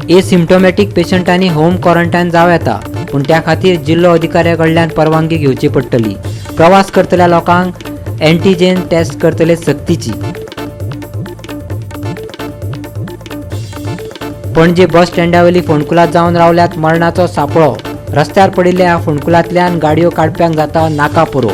एसिम्टोमॅटीक पेशंटांनी home quarantine जावं येता, पूण त्या खातीर जिल्लो अधिकाऱ्या कडल्यान परवानगी घेवची पडटली. प्रवास करतल्या लोकांक एंटीजेन टेस्ट करतले सक्तीची. पणजे बस स्टँडावेली फोंडकुलां जावन रावल्यात मरणाचो सापळो. रस्त्यार पडिल्ल्या ह्या फोंडकुलांतल्यान गाडयो काडप्यांक जाता नाका पुरो.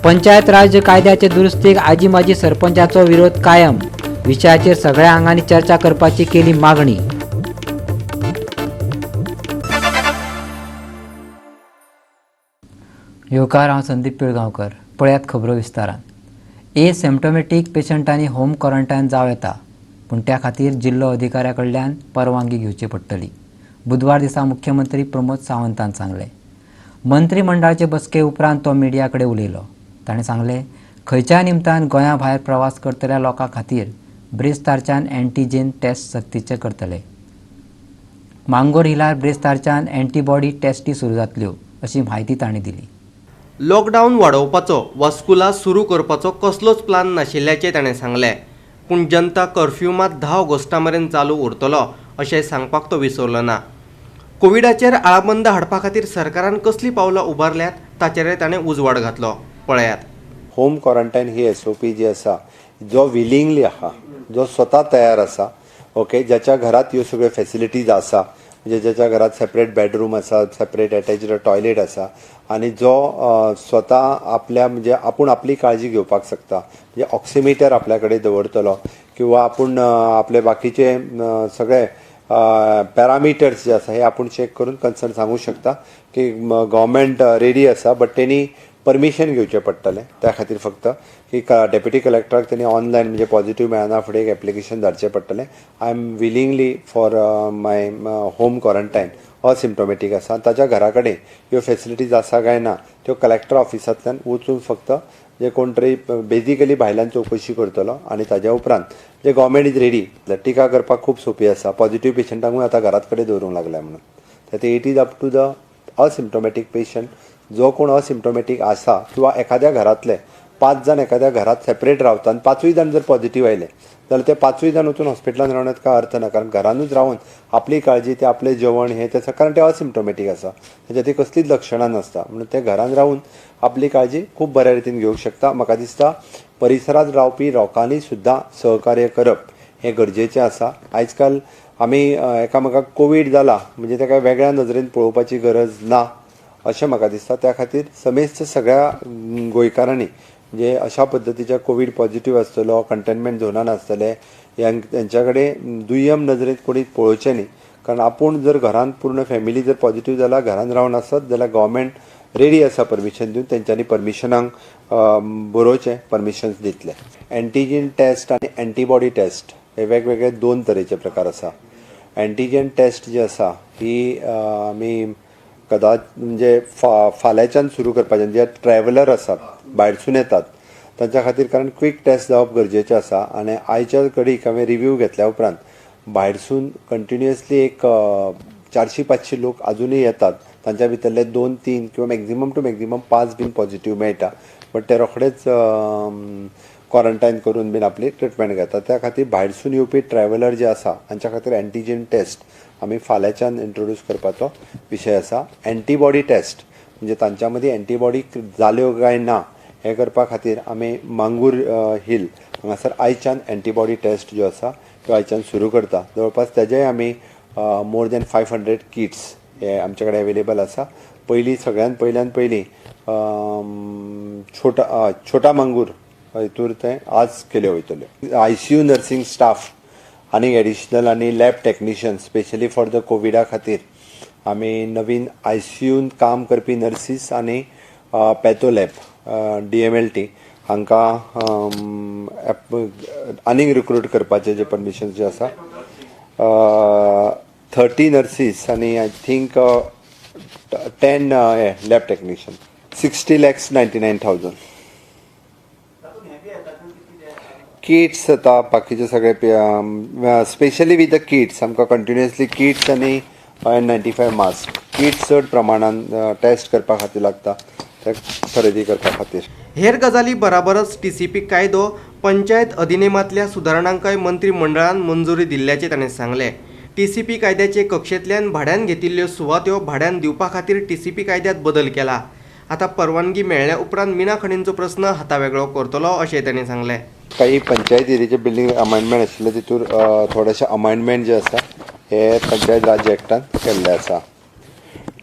पंचायत राज्य कायद्याचे दुरुस्तीक आजी माजी सरपंचाचो विरोध कायम. विशयाचेर सगळ्या आंगांनी चर्चा करपाची केली मागणी. येवकार, हांव संदीप पिळगांवकर. पळयात खबरो विस्तारान. एसिम्टोमॅटीक पेशंटांनी होम क्वॉरंटायन जावं येता, पूण त्या खातीर जिल्लो अधिकाऱ्या कडल्यान परवानगी घेवची पडटली. बुधवार दिसा मुख्यमंत्री प्रमोद सावंतान सांगलें. मंत्रीमंडळाचे बसके उपरांत तो मिडिया कडेन उलयलो. ताणें सांगलें, खंयच्याय निमतान गोंया भायर प्रवास करतल्या लोकां खातीर ब्रेस्तारच्यान एंटीजेन टेस्ट सक्तीचे करतले. मांगोर हिलार ब्रेस्तारच्यान एंटीबॉडी टेस्टी सुरू जातल्यो, अशी म्हायती ताणें दिली. लॉकडावन वाडोवपाचो वा स्कुलां सुरू करपाचो कसलोच प्लान नाशिल्ल्याचें ताणें सांगलें. पूण जनता कर्फ्यू मात 10 ऑगस्टा मेरेन चालू उरतलो अशें सांगपाक तो विसरलो ना. कोविडाचेर आळाबंद हाडपा खातीर सरकारान कसलीं पावलां उबारल्यात ताचेरय ताणें उजवाड घातलो. पळयात. होम क्वॉरंटायन ही एसओपी जी आसा, जो विलिंगली आहा, जो स्वता तयार आसा, ओके, ज्याच्या घरात ह्यो सगळ्यो फेसिलिटीज आसा, म्हणजे ज्याच्या घरात सेपरेट बेडरूम आसा, सेपरेट एटॅच्ड टॉयलेट आसा आनी जो स्वता आपल्या म्हणजे आपूण आपली काळजी घेवपाक शकता, म्हणजे ऑक्सिमिटर आपल्या कडेन दवरतलो किंवा आपूण आपले बाकीचे सगळे पॅरामिटर्स जे आसा हे आपूण चॅक करून कन्सर्न सांगू शकता की गव्हर्मेंट रेडी आसा, बट तेणी परमिशन घेवचें पडटलें. त्या खातीर फक्त की डेप्युटी कलेक्टराक तेणी ऑनलायन म्हणजे पॉझिटिव्ह मेळना फुडें एक एप्लिकेशन धाडचें पडटलें, I am willingly for my home quarantine, asymptomatic आसा. ताच्या घरा कडेन ह्यो फेसिलिटीज आसा काय ना त्यो कलेक्टर ऑफिसांतल्यान वचून फक्त जे कोण तरी बेजिकली भायल्यान चवकशी करतलो आनी ताज्या उपरांत जे गव्हर्मेंट is ready. टिका करपाक खूब सोंपी आसा. पॉझिटिव्ह पेशंटांकूय आतां घरात कडेन दवरूंक लागल्या म्हणून ते it is up to the asymptomatic patient. जो कोण असिम्टोमॅटीक आसा किंवा एखाद्या घरांतले 5 जाण एखाद्या घरात सेपरेट रावता आनी 5 जाण जर पॉझिटिव्ह आयले जाल्यार ते 5 जाण वचून हॉस्पिटलान रावण्यात काय अर्थ ना, कारण घरानूच रावन आपली काळजी, ते आपलें जेवण हें तें, कारण ते असिम्टोमॅटीक आसा, तेच्या ती कसलीच लक्षणां नासता, म्हणून ते घरान रावन आपली काळजी खूब बऱ्या रितीन घेवंक शकता. म्हाका दिसता परिसरांत रावपी लोकांनी सुद्दां सहकार्य करप हें गरजेचें आसा. आयज काल आमी एकामेकाक कोवीड जाला म्हणजे तेका वेगळ्या नदरेन पळोवपाची गरज ना अशें म्हाका दिसता. त्या खातीर समेस्त सगळ्या गोंयकारांनी म्हणजे अशा पद्दतीच्या कोवीड पॉझिटिव्ह आसतलो, कंटेनमेंट झोनान आसतले, हेंच्या कडेन दुय्यम नदरेन कोणी पळोवचें न्ही, कारण आपूण जर घरान पूर्ण फॅमिली जर पॉझिटिव्ह जाला, घरान रावन आसत जाल्यार गव्हर्मेंट रेडी आसा परमिशन दिवन, तेंच्यांनी परमिशनांक बरोवचें, परमिशन्स दितले. एंटीजन टेस्ट आनी एंटीबॉडी टेस्ट हे वेगवेगळे 2 तरेचे प्रकार आसा. एंटीजन टेस्ट जी आसा ही आमी कदाच म्हणजे फाल्यांच्यान सुरू करपाचें. जे ट्रॅव्हलर आसात भायरसून येतात तांच्या खातीर, कारण क्वीक टेस्ट जावप गरजेचें आसा. आनी आयच्या घडीक हांवें रिव्यू घेतल्या उपरांत भायरसून कंटिन्युअसली एक 400-500 लोक आजुनूय येतात, तांच्या भितरले 2-3 किंवा मॅक्झिमम टू मॅक्झिमम 5 बीन पॉझिटिव्ह मेळटा, बट ते रोखडेच क्वॉरंटायन करून बीन आपली ट्रिटमेंट घेतात. त्या खातीर भायरसून येवपी ट्रॅव्हलर जे आसा तांच्या खातीर एंटीजन टेस्ट आमी फाल्यांच्यान इंट्रोड्यूस करपाचो विशय आसा. एंटीबॉडी टेस्ट म्हणजे तांच्या मदीं एंटीबॉडी जाल्यो काय ना हें करपा खातीर आमी मांगूर हिल हांगासर आयच्यान एंटीबॉडी टेस्ट ज्यो आसा त्यो आयच्यान सुरू करता. जवळपास तेजेय आमी मोर दॅन 500 किट्स हे आमचे कडेन अवेलेबल आसा. पयलीं सगळ्यान पयल्यान पयलीं छोटा मांगूर हितूर तें आज केल्यो वयतल्यो. आयसीयू नर्सिंग स्टाफ आनी एडिशनल आनी lab technician specially for the कोविडा खातीर आमी नवीन आयसीयून काम करपी नर्सीस आनी पॅथोलॅब DMLT हांकां आनीक रिक्रूट करपाचें जे परमिशन जे आसा, 30 नर्सीस आनी I think 10 lab technician. 60,99,000 kits आतां बाकीचे सगळे स्पेशली विथ the kits आमकां कंटिन्युअसली किट्स आनी N95 mask kits चड प्रमाणान टेस्ट करपा खातीर लागता, ते खरेदी करपा खातीर. हेर गजाली बराबरच TCP कायदो पंचायत अधिनेमांतल्या सुदारणांकय मंत्रीमंडळान मंजुरी दिल्ल्याचें ताणें सांगलें. टीसीपी कायद्याचे कक्षेंतल्यान भाड्यान घेतिल्ल्यो सुवात्यो भाड्यान दिवपा खातीर टीसीपी कायद्यांत बदल केला. आतां परवानगी मेळ्ळ्या उपरांत मिना खणींचो प्रस्न हातावेगळो करतलो अशें ताणें सांगलें. काही पंचायत एरियाचे बिल्डींग अमेंडमेंट आशिल्ले तितूर थोडेशे अमेंडमेंट जे आसा हे पंचायत राज्य एक्टान केल्ले आसा.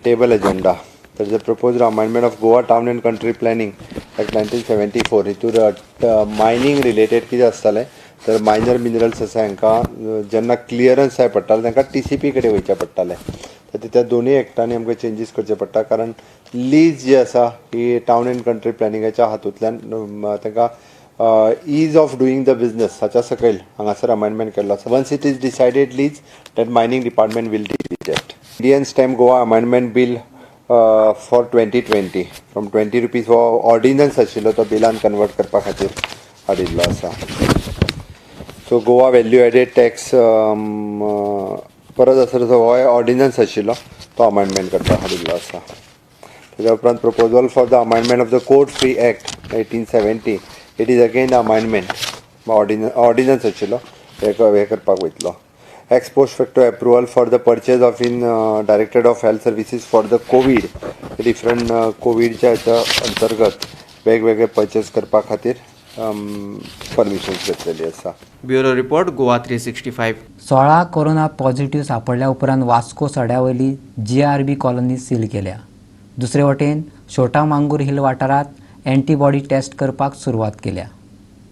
टेबल एजेंडा तर the proposed amendment of Goa Town and Country Planning Act 1974 हितूर mining related कितें आसतालें तर मायनर मिनरल्स आसा हांकां जेन्ना क्लियरन्स जाय पडटालें तांकां टीसीपी कडेन वयचें पडटालें. तर त्या दोनूय एक्टांनी आमकां चेंजीस करचे पडटा कारण लीज जी आसा ही टावन अँड कंट्री प्लॅनिंगाच्या हातूंतल्यान तांकां ease of doing the business हाच्या सकयल हांगासर अमेंडमेंट केल्लो आसा. Once it is decided lease that mining department will deal with that. Indian Stamp Goa Amendment Bill for 2020 from 20 rupees हो ऑर्डिनन्स आशिल्लो तो बिलान कन्वर्ट करपा खातीर हाडिल्लो आसा. So Goa value added tax परत आसा तसो होय ऑर्डिनन्स आशिल्लो तो अमेंडमेंट करपाक हाडिल्लो आसा. तेज्या उपरांत proposal for the amendment of the Court Fee Act 1870, it is again amendment ordinance आशिल्लो हे करपाक वयतलो. Ex post facto approval for the purchase of in Directorate of Health Services for the COVID different कोविडच्या हेच्या अंतर्गत वेगवेगळे purchase करपा खातीर परमिशन्स घेतलेली आसा. Bureau report, Goa 365. 16 corona positive सांपडल्या उपरांत वास्को सड्या वयली जीआरबी कॉलनी सील केल्या. दुसरे वटेन शोटा मांगूर हिल वाठारांत एंटीबॉडी टेस्ट करपाक सुरवात केल्या.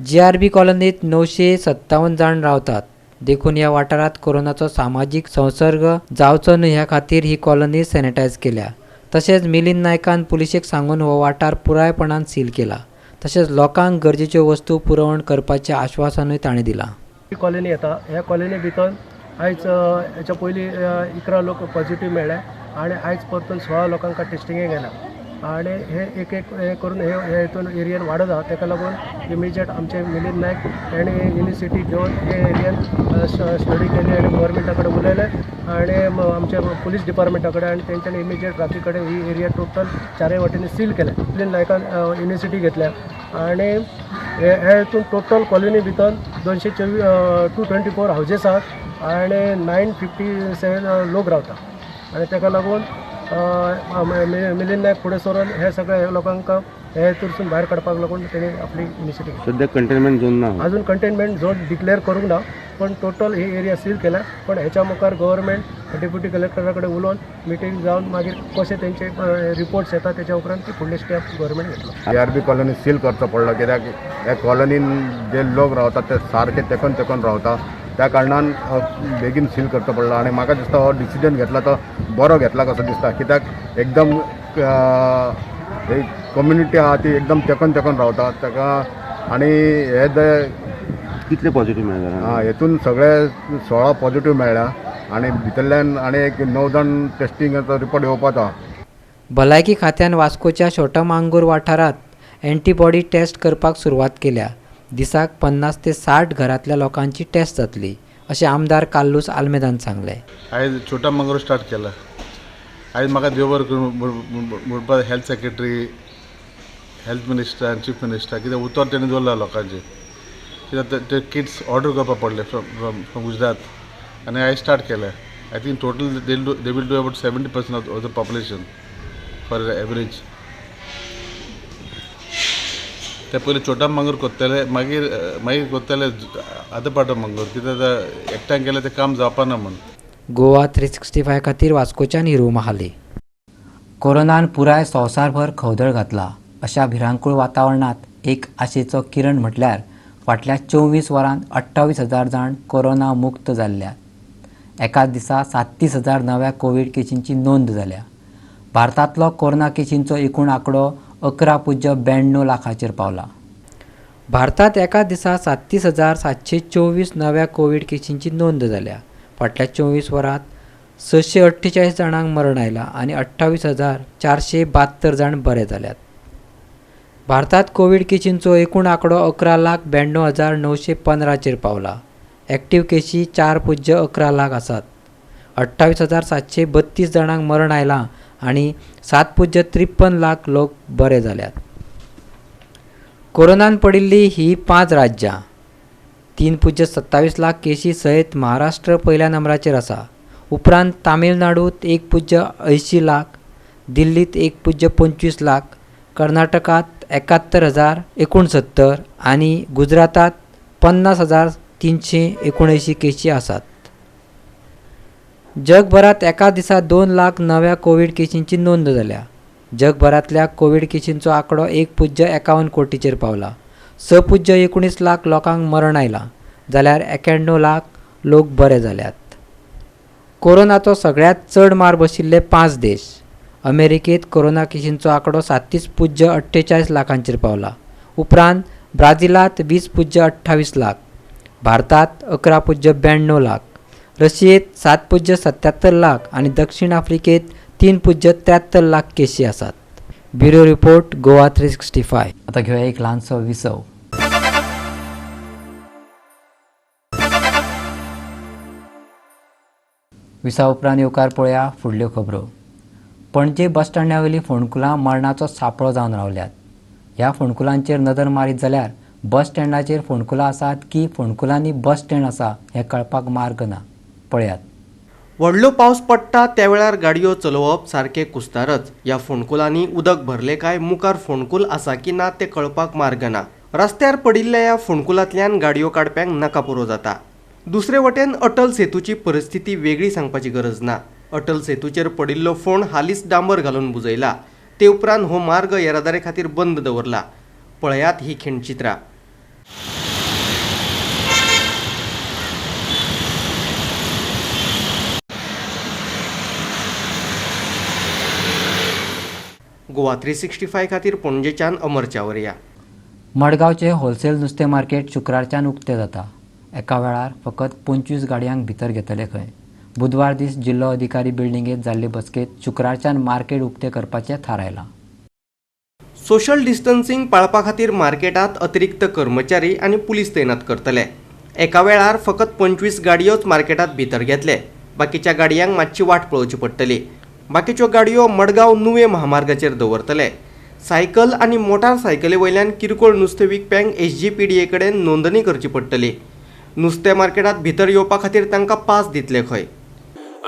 जीआरबी कॉलनीत 957 जाण रावतात, देखून ह्या वाठारांत कोरोनाचो सामाजीक संसर्ग जावचो न्हय ह्या खातीर ही कॉलनी सॅनिटायज केल्या. तशेंच मिलिंद नायकान पुलिशेक सांगून हो वाठार पुरायपणान सील केला. तशेंच लोकांक गरजेच्यो वस्तू पुरवण करपाचें आश्वासनूय ताणें दिलां. कॉलनी येता, ह्या कॉलनी भितर आयज हेच्या पयलीं 11 लोक पॉझिटीव मेळ्ळे आनी आयज परतून 16 लोकांक टेस्टिंगेक गेला आनी हे एक एक हे करून हे हे हितून एरियन वाडत आहा. तेका लागून इमिजिएट आमचे मिलिंद नायक हेणी इनिशिएटीव घेवन हे एरियन स्टडी केली आनी गव्हर्मेंटा कडेन उलयले आनी आमच्या पुलीस डिपार्टमेंटा कडेन आनी तेंच्यांनी इमिजिएट राती कडेन ही एरिया टोटल चारय वाटेनी सील केले. मिलिंद नायकान इनिशिएटीव घेतल्या आनी हे हितून टोटल कॉलनी भितर 224, 224 हावजीस आहात आनी 957 लोक रावता आनी तेका लागून मिलिंद नायक फुडें सरून हे सगळे लोकांक हे हितूरसून भायर काडपाक लागून तेणी आपली इनिशिएटीव. सध्या कंटेनमेंट झोन ना? अजून कंटेनमेंट झोन डिक्लेअर करूंक ना, पण टोटल ही एरिया सील केल्या. पण हेच्या मुखार गव्हर्मेंट डेप्युटी कलेक्टरा कडेन उलोवन मिटींग जावन मागीर कशे तेंचे रिपोर्ट्स येता तेच्या उपरांत ती फुडले स्टेप गव्हर्मेंट घेतलो. जीआरबी कॉलनी सील करचो पडलो कित्याक ह्या कॉलनीन जे लोक रावतात ते सारके तेकून तेकून रावता, त्या कारणान बेगीन सील करचो पडलो. आनी म्हाका दिसता हो डिसिजन घेतला तो बरो घेतला कसो दिसता, कित्याक एकदम एक कम्युनिटी आहा ती एकदम तेकून तेकून रावता ताका. आनी हे जे कितले पॉझिटिव्ह मेळ्ळे? हेतून सगळे 16 पॉझिटिव्ह मेळ्ळ्या आनी भितरल्यान आनी एक 9 जाण टेस्टिंगाचो रिपोर्ट येवपाचो आहा. भलायकी खात्यान वास्कोच्या शोटा मांगूर वाठारांत एंटीबॉडी टेस्ट करपाक सुरवात केल्या. दिसाक 50 ते 60 घरांतल्या लोकांची टेस्ट जातली अशें आमदार कार्लूस आल्मेदान सांगलें. आयज छोटा मांगूर स्टार्ट केला. आयज म्हाका देव बरें करूं म्हणपाक हेल्थ सेक्रेटरी, हेल्थ मिनिस्टर आनी चीफ मिनिस्टर, कित्याक उतर तेणी दवरला लोकांचेर, कित्याक ते किट्स ऑर्डर करपाक पडले फ्रॉम फ्रॉम फ्रॉम गुजरात आनी आयज स्टार्ट केलें. I think total they will do about 70% of the population for average. ते पयलीं छोटा मांगूर करतले, मागीर मागीर करतले आदर पार्ट ऑफ मांगूर, कित्याक एकट्यान केल्यार तें काम जावपा ना म्हूण. गोवा 365 खातीर वास्कोच्यान हिरू महाले. कोरोनान पुराय संवसारभर खवदळ घातला. अशा भिरांकूळ वातावरणांत एक आशेचो किरण म्हटल्यार फाटल्या 24 वरांत 28,000 जाण कोरोना मुक्त जाल्ल्यात. एकाच दिसा 37,000 नव्या कोवीड केशींची नोंद जाल्या. भारतांतलो कोरोना केशींचो एकूण आंकडो 11.92 लाखाचेर पावला. भारतांत एका दिसा 37,724 नव्या कोवीड केशींची नोंद जाल्या. फाटल्या 24 वरांत 648 जाणांक मरण आयलां आनी 28,472 जाण बरे जाल्यात. भारतांत कोवीड केशींचो एकूण आंकडो 11,92,915चेर पावला. एक्टिव्ह केशी 4.11 लाख आसात. 28,732 जाणांक मरण आयलां आनी 7.53 लाख लोक बरे जाल्यात. कोरोनान पडिल्ली ही 5 राज्यां. 3.27 लाख केशी सयत महाराष्ट्र पयल्या नंबराचेर आसा. उपरांत तामिळनाडूत 1.80 लाख, दिल्लीत 1.25 लाख, कर्नाटकात 71,069 आनी गुजरातात 50,379 केशी आसात. जगभरात एका दिसा 2 लाख नव्या कोवीड केशींची नोंद जाल्या. जगभरांतल्या कोवीड केशींचो आंकडो 1.51 कोटीचेर पावला. 6.19 लाख लोकांक मरण आयलां जाल्यार 91 लाख लोक बरे जाल्यात. कोरोनाचो सगळ्यांत चड मार बशिल्ले 5 देश. अमेरिकेत कोरोना केशींचो आंकडो 37.48 लाखांचेर पावला. उपरांत ब्राझिलांत 20.28 लाख, भारतात 11.92 लाख, रशियेत 7.77 लाख आनी दक्षिण आफ्रिकेत 3.73 लाख केशी आसात. Bureau report, Goa 365. आतां घेवया एक ल्हानसो विसव. विसा उपरांत येवकार पळया फुडल्यो खबरो. पणजे बस स्टँडा वयलीं फोंडकुलां मरणाचो सापळो जावन रावल्यात. ह्या फोंडकुलांचेर नदर मारीत जाल्यार बस स्टँडाचेर फोंडकुलां आसात की फोंडकुलांनी बस स्टँड आसा हें कळपाक मार्ग ना. पळयात. व्हडलो पावस पडटा त्या वेळार गाडयो चलोवप सारकें कुस्तारच. ह्या फोंडकुलांनी उदक भरलें काय मुखार फोंडकूल आसा की ना तें कळपाक मार्ग ना. रस्त्यार पडिल्ल्या ह्या फोंडकुलांतल्यान गाडयो काडप्यांक नाका पुरो जाता. दुसरे वटेन अटल सेतूची परिस्थिती वेगळी सांगपाची गरज ना. अटल सेतूचेर पडिल्लो फोंड हालींच डांबर घालून बुजयला. ते उपरांत हो मार्ग येरादारी खातीर बंद दवरला. पळयात ही खिणचित्रां. गोवा 365 खातीर पणजेच्यान अमर चावरिया. मडगांवचे होलसेल नुस्तें मार्केट शुक्रारच्यान उक्तें जाता. एका वेळार फकत 25 गाडयांक भितर घेतले खंय. बुधवार दीस जिल्लो अधिकारी बिल्डिंगेत जाल्ले बसकेत शुक्रारच्यान मार्केट उक्तें करपाचें थारायलां. सोशल डिस्टन्सिंग पाळपा खातीर मार्केटांत अतिरिक्त कर्मचारी आनी पुलीस तैनात करतले. एका वेळार फकत 25 गाडयोच मार्केटांत भितर घेतले. बाकीच्या गाडयांक मातशी वाट पळोवची पडटली. बाकीच्यो गाडयो मडगांव नुवें महामार्गाचेर दवरतले. सायकल आनी मोटारसायकली वयल्यान किरकोळ नुस्तें विकप्यांक SGPDA कडेन नोंदणी करची पडटली. नुस्तें मार्केटांत भितर येवपा खातीर तांकां पास दितले खंय.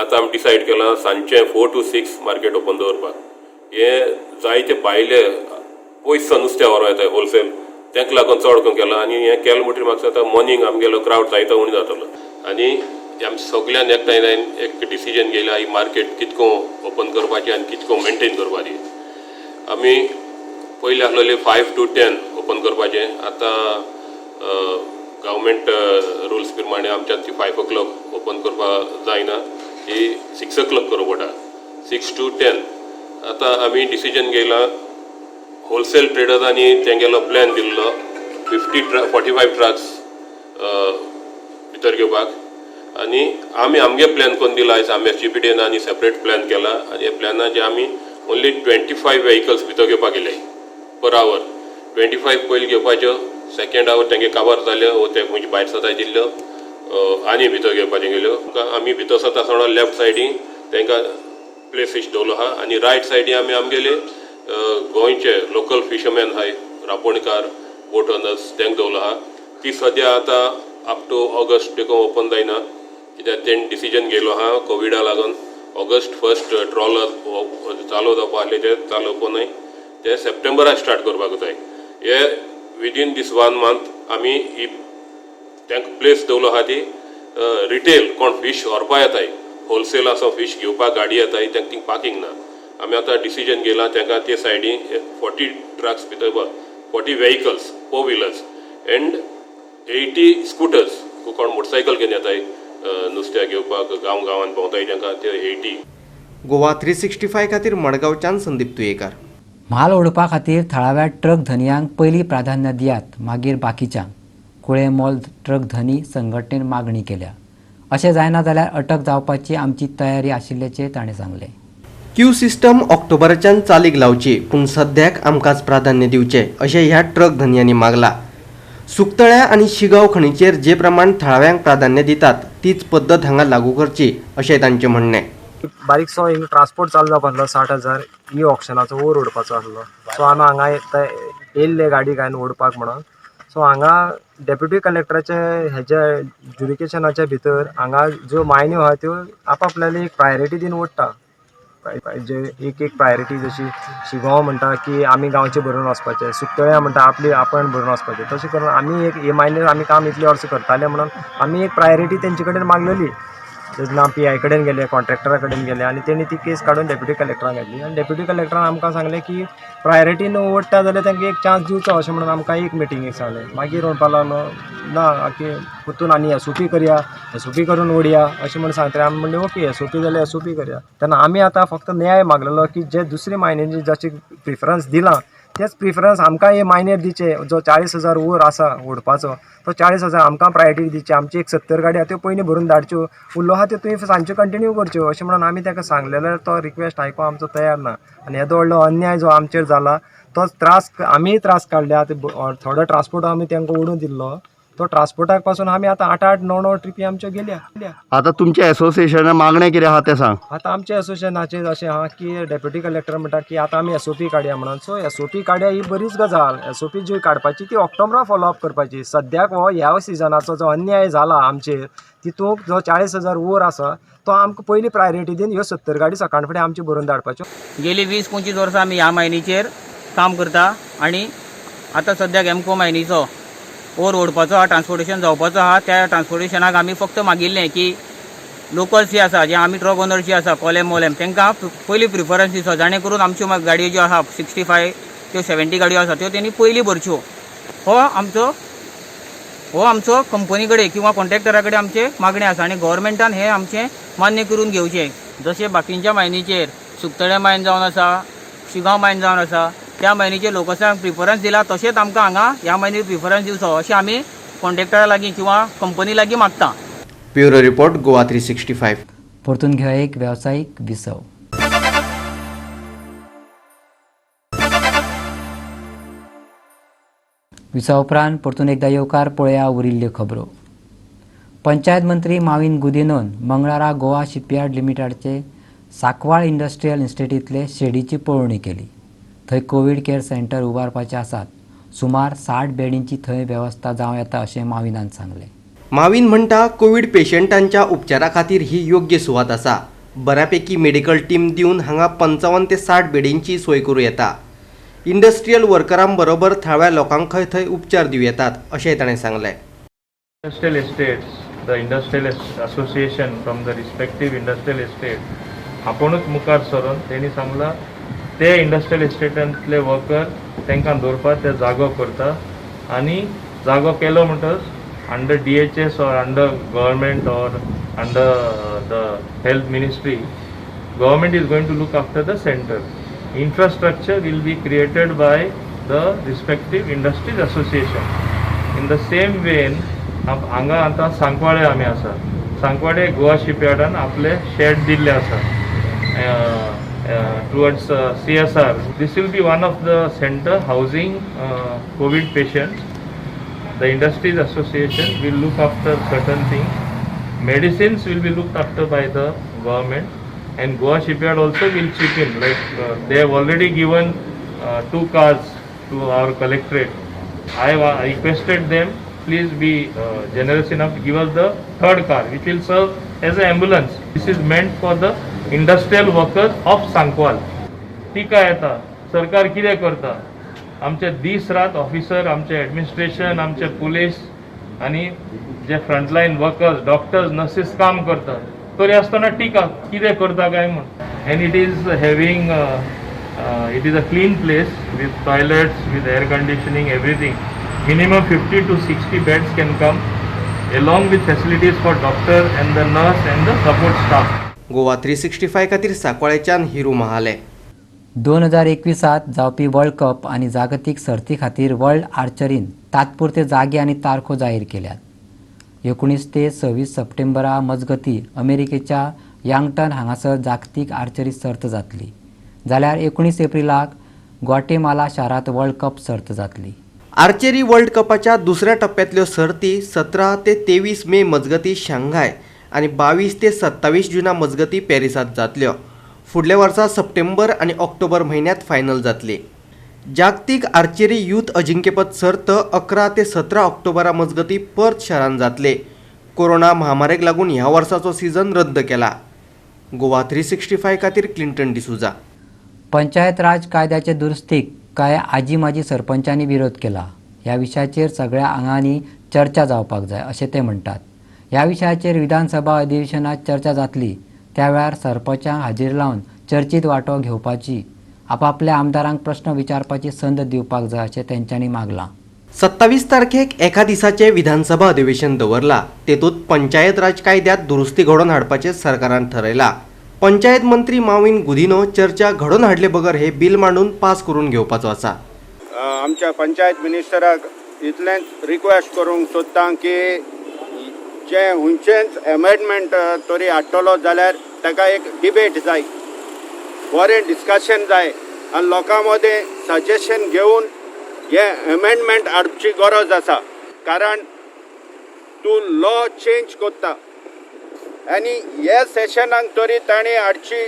आतां आमी डिसायड केलां सांजचें 4 to 6 market open दवरपाक. हे जायते भायले पयस नुस्तें व्हरों येता होलसेल, तांकां लागून चड करून केलां. आनी हें केलें म्हणटकीर म्हाका दिसता मॉर्निंग आमगेलो क्रावड जायतो उणें जातलो. आनी आमी सगळ्यान एकठांय एक डिसिजन घेयला ही मार्केट कितको ओपन करपाची आनी कितको मेनटेन करपाची. आमी पयलीं आसलेली 5 to 10 open करपाचें. आतां गव्हर्मेंट रुल्स प्रमाणे आमच्यान ती 5 o'clock open करपाक जायना, ती 6 o'clock करूंक पडटा, 6 to 10. आतां आमी डिसिजन घेयला होलसेल ट्रेडर्सांनी तेंगेलो प्लॅन दिल्लो 45 ट्रक्स भितर घेवपाक. आनी आमी आमगे प्लॅन करून दिला. आयज आमी SGPDA आनी सेपरेट प्लॅन केला आनी ह्या प्लॅनाचे आमी ओन्ली 25 व्हेकल्स भितर घेवपाक गेले पर our. 25 पयलीं घेवपाच्यो, सेकेंड our तेंगे काबार जाल्यो वो ते खंयचे भायर सताय दिल्ल्यो आनी भितर घेवपाच्यो गेल्यो. आमी भितर सरता आसतना लेफ्ट सायडीन तांकां प्लेसीस दवरलो आहा आनी रायट सायडीन आमी आमगेले गोंयचे लोकल फिशरमॅन आहाय, रांपोणकार, बोट ओनर्स, तांकां दवरलो आहा. ती सद्या आतां अप टू ऑगस्ट देखून ओपन जायना, कित्याक तेणें डिसिजन घेयलो आहा कोविडा लागून ऑगस्ट 1 ट्रॉलर चालू जावपा आसले ते चालू न्हय, ते सप्टेंबराक स्टार्ट करपाक जाय. हे विदीन दीस 1 मंथ आमी ही तांकां प्लेस दवरलो आहा ती रिटेल कोण फीश व्हरपा येताय, होलसेल आसा फीश घेवपाक गाडी येताय, तांकां थिंग पार्किंग ना. आमी आतां डिसिजन घेयलां तांकां ते सायडीन 40 ट्रक्स भितर 40 vehicles, 4 wheelers and 80 scooters. कोण मोटरसायकल घेवन येताय नुस्त्या घेवपाक गांव गांवान भोंवताय तांकां ते 80. गोवा 365 खातीर मडगांवच्यान संदीप तुयेकार. म्हाल ओडपा खातीर थळाव्या ट्रक धनयांक पयलीं प्राधान्य दियात, मागीर बाकीच्यांक. कुळे मोल ट्रक धनी संघटनेन मागणी केल्या. अशें जायना जाल्यार अटक जावपाची आमची तयारी आशिल्ल्याचें ताणें सांगलें. क्यू सिस्टम ऑक्टोबराच्यान चालीक लावची, पूण सद्याक आमकांच प्राधान्य दिवचें अशें ह्या ट्रक धनयांनी मागला. सुकतळ्या आनी शिगांव खणीचेर जे प्रमाण थळाव्यांक प्राधान्य दितात तीच पद्दत हांगा लागू करची अशें तांचें म्हणणें. बारीकसो हिंगा ट्रान्सपोर्ट चालू जावपा आसलो 60,000 ई ऑक्शनाचो ओर उडपाचो आसलो. सो आमी हांगा येयल्ले गाडी घालून ओडपाक म्हणून. सो हांगा डेप्युटी कलेक्टराचे हेज्या ज्युरिकेशनाच्या भितर हांगा ज्यो मायन्यो आहा त्यो आपापल्याली एक प्रायोरिटी दिवन ओडटा. जे एक एक प्रायोरिटी जशी शिगांव म्हणटा की आमी गांवचे भरून वचपाचे, सुकतळ्या म्हणटा आपली आपण भरून वचपाचे, तशें करून आमी एक हे मायनेर आमी काम इतले वर्सां करताले म्हणून आमी एक प्रायोरिटी तेंचे कडेन मागलेली. जेन्ना पी I कडेन गेले, कॉन्ट्रॅक्टरा कडेन गेले आनी तेणी ती केस काडून डेप्युटी कलेक्टराक घातली आनी डेप्युटी कलेक्टरान आमकां सांगलें की प्रायोरिटीन ओडटा जाल्यार तांकां एक चान्स दिवचो अशें म्हणून आमकां एक मिटिंगेक सांगलें. मागीर म्हणपाक लागलो ना की परतून आनी एसओपी करया, एसओपी करून ओडया अशें म्हणून सांगतले. आमी म्हणलें ओके, एसओपी जाल्यार एसओपी करया. तेन्ना आमी आतां फक्त न्याय मागलेलो की जे दुसरे मायनेचे जाचे प्रिफरन्स दिलां तेच प्रिफरन्स आमकां हे मायनेर दिवचे. जो 40,000 वर आसा ओडपाचो तो 40,000 आमकां प्रायोरिटी दिवची. आमची एक 70 गाडी आहा त्यो पयलीं भरून धाडच्यो, उरलो आहा त्यो तुवें सांजच्यो कंटिन्यू करच्यो अशें म्हणून आमी ताका सांगलेलें. तो रिक्वेस्ट आयकूंक आमचो तयार ना आनी येदो व्हडलो अन्याय जो आमचेर जाला तो त्रास आमीय त्रास काडल्या. थोडो ट्रान्सपोर्ट आमी तांकां ओडून दिल्लो, तो ट्रान्सपोर्टाक पासून आमी आतां 8-8, 9-9 ट्रिपी आमच्यो गेल्या. आतां तुमच्या एसोसिएशना मागणें कितें आहा तें सांग. आतां आमच्या एसोसिएशनाचेर अशें आहा की डेप्युटी कलेक्टर म्हणटा की आतां आमी एसओपी काडया म्हणून. सो एसओपी काडया ही बरीच गजाल. एसओपी जी काडपाची ती ऑक्टोबरा फॉलोअप करपाची. सद्याक हो ह्या सिजनाचो जो अन्याय जाला आमचेर तितूंत जो 40,000 वर आसा तो आमकां पयली प्रायोरिटी दिवन ह्यो 70 गाडी सकाळ फुडें आमच्यो भरून धाडपाच्यो. गेली 20-25 वर्सां आमी ह्या मायनीचेर काम करता आनी आतां सद्याक एमको मायनीचो ओर ओडपाचो आहा, ट्रान्सपोर्टेशन जावपाचो आहा. त्या ट्रान्सपोर्टेशनाक आमी फक्त मागिल्लें की लोकल्स जे आसा, जे आमी ट्रक ओनर्स जे आसा कोलेम मोलेम, तांकां पयली प्रिफरन्स दिवचो, जाणे करून आमच्यो गाडयो ज्यो आहा 65 त्यो 70 गाडयो आसा त्यो तेणी पयलीं भरच्यो. हो आमचो कंपनी कडेन किंवा कॉन्ट्रॅक्टरा कडेन आमचें मागणें आसा आनी गव्हर्मेंटान हें आमचें मान्य करून घेवचें. जशें बाकींच्या मायनीचेर सुकतळे मायन जावन आसा, शिगांव मायन जावन आसा, त्या मायनीचेर लोकसांक प्रिफरन्स दिला तशेंच आमकां हांगा ह्या मायनीर प्रिफरन्स दिवचो अशें आमी कॉन्ट्रॅक्टरा लागीं किंवा कंपनी लागीं मागता. Bureau report, Goa 365. परतून घेवया एक वेवसायीक विसव. विसवा उपरांत परतून एकदा येवकार पळया उरिल्ल्यो खबरो. पंचायत मंत्री माविन गुदिनोन मंगळारा गोवा शिपयार्ड लिमिटेडचे सांकवाळ इंडस्ट्रियल इस्टेटींतले शेडीची पळोवणी केली. थंय कोवीड केअर सेंटर उबारपाचे आसात. सुमार 60 बेडींची थंय वेवस्था जावं येता अशें माविनान सांगलें. माविन म्हणटा कोवीड पेशंटांच्या उपचारा खातीर ही योग्य सुवात आसा. बऱ्यापैकी मेडिकल टीम दिवन हांगा 55 ते 60 बेडींची सोय करूं येता. इंडस्ट्रियल वर्करां बरोबर थळाव्या लोकांकय थंय उपचार दिवं येतात अशेंय ताणें सांगलें. Industrial estates, the industrial association from the respective industrial estate आपुणूच मुखार सरून तेणी सांगलां ते इंडस्ट्रियल इस्टेटांतले वर्कर तांकां दवरपाक ते जागो करता आनी जागो केलो म्हणटच under DHS or under government or under the health ministry, government is going to look after the center. Infrastructure will be created by the respective industries association. In the same vein, हांगा आतां सांकवाळे आमी आसा. सांकवाळे गोवा शिपयार्डान आपले shade दिल्ले आसा towards CSR. This will be one of the center housing COVID patients. The industries association will look after certain things. Medicines will be looked after by the government, and Goa Shipyard also will chip in. Like they have already given 2 cars to our collectorate. I have requested them, please be generous enough to give us the 3rd car, which will serve as an ambulance. This is meant for the industrial workers of Sankwal. टीका येता, सरकार कितें करता, आमचे दीस रात officer, आमचे administration, आमचे पुलीस आनी जे फ्रंटलायन वर्कर्स, डॉक्टर्स, नर्सीस काम करतात, तरी आसतना टिका कितें करता काय म्हूण. And it is having it is a clean place with toilets, with air conditioning, everything. Minimum 50 to 60 beds can come along with facilities for doctor and the nurse and the support staff. Goa 365 खातीर सांकवाळेच्यान हिरू महाले. 2021 जावपी world cup आनी जागतीक सर्ती खातीर world आर्चरीन तात्पुरते जागे आनी तारखो जाहीर केल्यात. 19 ते 26 सप्टेंबरा मजगती अमेरिकेच्या यांगटन हांगासर जागतीक आर्चरी सर्त जातली, जाल्यार 19 एप्रिलाक ग्वाटेमाला शारांत वर्ल्ड कप सर्त जातली. आर्चरी वर्ल्ड कपाच्या दुसऱ्या टप्प्यांतल्यो सर्ती 17 ते 23 मे मजगती शांघाय आनी 22 ते 27 जुना मजगती पॅरिसांत जातल्यो. फुडल्या वर्सा सप्टेंबर आनी ऑक्टोबर म्हयन्यांत फायनल जातली. जागतीक आर्चरी यूथ अजिंक्यपद सर्त 11 ते 17 ऑक्टोबरा मजगतीं पर्थ शारांत जातले. कोरोना महामारेक लागून ह्या वर्साचो सीझन रद्द केला. गोवा 365 खातीर क्लिंटन डिसुजा. पंचायत राज कायद्याचे दुरुस्तीक कांय आजी माजी सरपंचांनी विरोध केला. ह्या विशयाचेर सगळ्या आंगांनी चर्चा जावपाक जाय अशें ते म्हणटात. ह्या विशयाचेर विधानसभा अधिवेशनात चर्चा जातली त्या वेळार सरपंचांक हाजीर लावन चर्चेत वांटो घेवपाची, आपापल्या आमदारांक प्रश्न विचारपाची संद दिवपाक जाय अशें तेंच्यांनी मागलां. 27 तारखेक एका दिसाचें विधानसभा अधिवेशन दवरला. तेतूंत पंचायत राज कायद्यांत दुरुस्ती घडोवन हाडपाचें सरकारान थारायलां. पंचायत मंत्री माविन गुदिन्हो चर्चा घडोवन हाडले बगर हे बील मांडून पास करून घेवपाचो आसा. आमच्या पंचायत मिनिस्टराक इतलेंच रिक्वेस्ट करूंक सोदता की जे खंयचेंच एमेंडमेंट तरी हाडटलो जाल्यार ताका एक डिबेट जाय, बरें डिस्कशन जाय आनी लोकां मदें सजेशन घेवन हे एमेंडमेंट हाडची गरज आसा. कारण तूं लॉ चेंज करता आनी हे सेशनाक तरी तांणी हाडची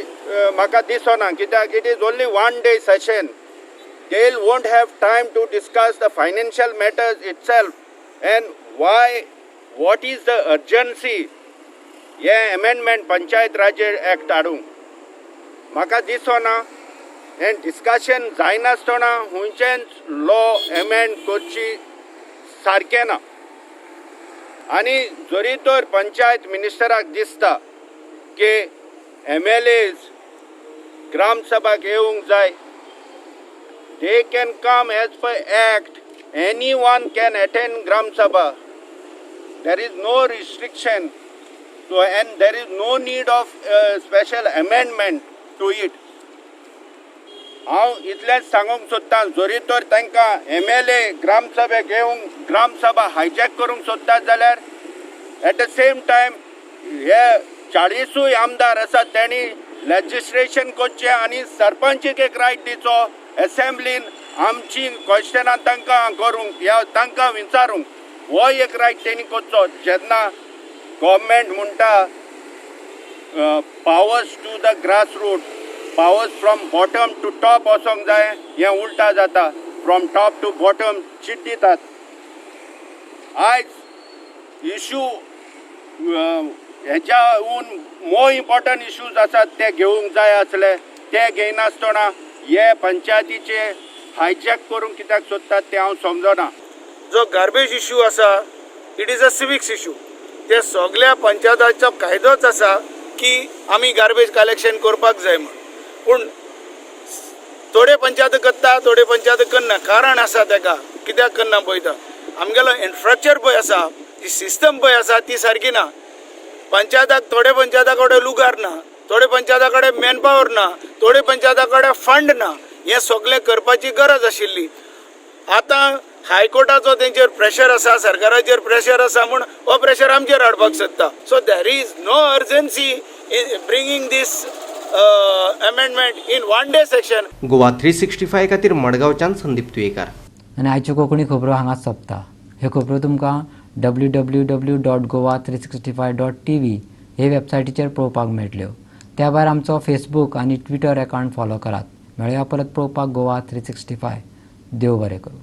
म्हाका दिसना, कित्याक it is only 1 day session. They won't have time to discuss the financial matters itself and why, what is the urgency हे एमेंडमेंट पंचायत राज्य एक्ट हाडूंक म्हाका दिसना. हें डिस्कशन जायनासतना खंयचेंच लॉ एमेंड करची सारकें ना. आनी जरी तर पंचायत मिनिस्टराक दिसता की MLAs ग्रामसभाक येवंक जाय, they can come as per act. Anyone can attend Gram Sabha. There is no restriction so, and there is no need of special amendment to it. हांव इतलेंच सांगूंक सोदतां, जरी तर तांकां MLA ग्रामसभेक येवंक ग्रामसभा हायजॅक करूंक सोदतात जाल्यार एट the same time हे 40 आमदार आसात तांणी लेजिस्लेशन करचें आनी सरपंचीक एक रायट दिवचो एसेंब्लीन आमची क्वेश्चनां तांकां करूंक या तांकां विचारूंक, हो एक रायट तेणी करचो. जेन्ना गव्हर्मेंट म्हणटा powers to the grass root, powers from bottom to top वचोंक जाय, हें उल्टा जाता, फ्रॉम टॉप टू बॉटम चीट दितात. आयज इशू हेच्याहून मोर इम्पॉर्टंट इश्यूज आसात ते घेवंक जाय आसले, ते घेयनासतना हे पंचायतीचे हायजॅक करूंक कित्याक सोदतात ते हांव समजना. जो गार्बेज इश्यू आसा, it is a civics issue. ते सगळ्या पंचायताचो कायदोच आसा की आमी गार्बेज कलेक्शन करपाक जाय म्हूण. पूण थोडे पंचायत करता, थोडे पंचायत करना. कारण आसा ताका कित्याक करना पळयता. आमगेलो इन्फ्रास्ट्रक्चर पळय आसा, ती सिस्टम पळय आसा ती सारकी ना. पंचायताक थोडे पंचायता कडेन लुगार ना, थोडे पंचायता कडेन मॅनपावर ना, थोडे पंचायता कडेन फंड ना. हें सगळें करपाची गरज आशिल्ली. आतां हायकोर्टाचो तेंचेर प्रेशर आसा, सरकाराचेर प्रेशर आसा म्हूण हो प्रेशर आमचेर हाडपाक सोदता. So there is no urgency in bringing this amendment in 1 day session. Goa 365 खातीर मडगांवच्यान संदीप तुयेकार. आनी आयच्यो कोंकणी खबरो हांगाच सोंपता. ह्यो खबरो तुमकां www.goa365.tv हे वेबसायटीचेर पळोवपाक मेळटल्यो. त्या भायर आमचो फेसबूक आनी ट्विटर एकावंट फॉलो करात. मेळया परत पळोवपाक गोवा 365. देव बरें करूं.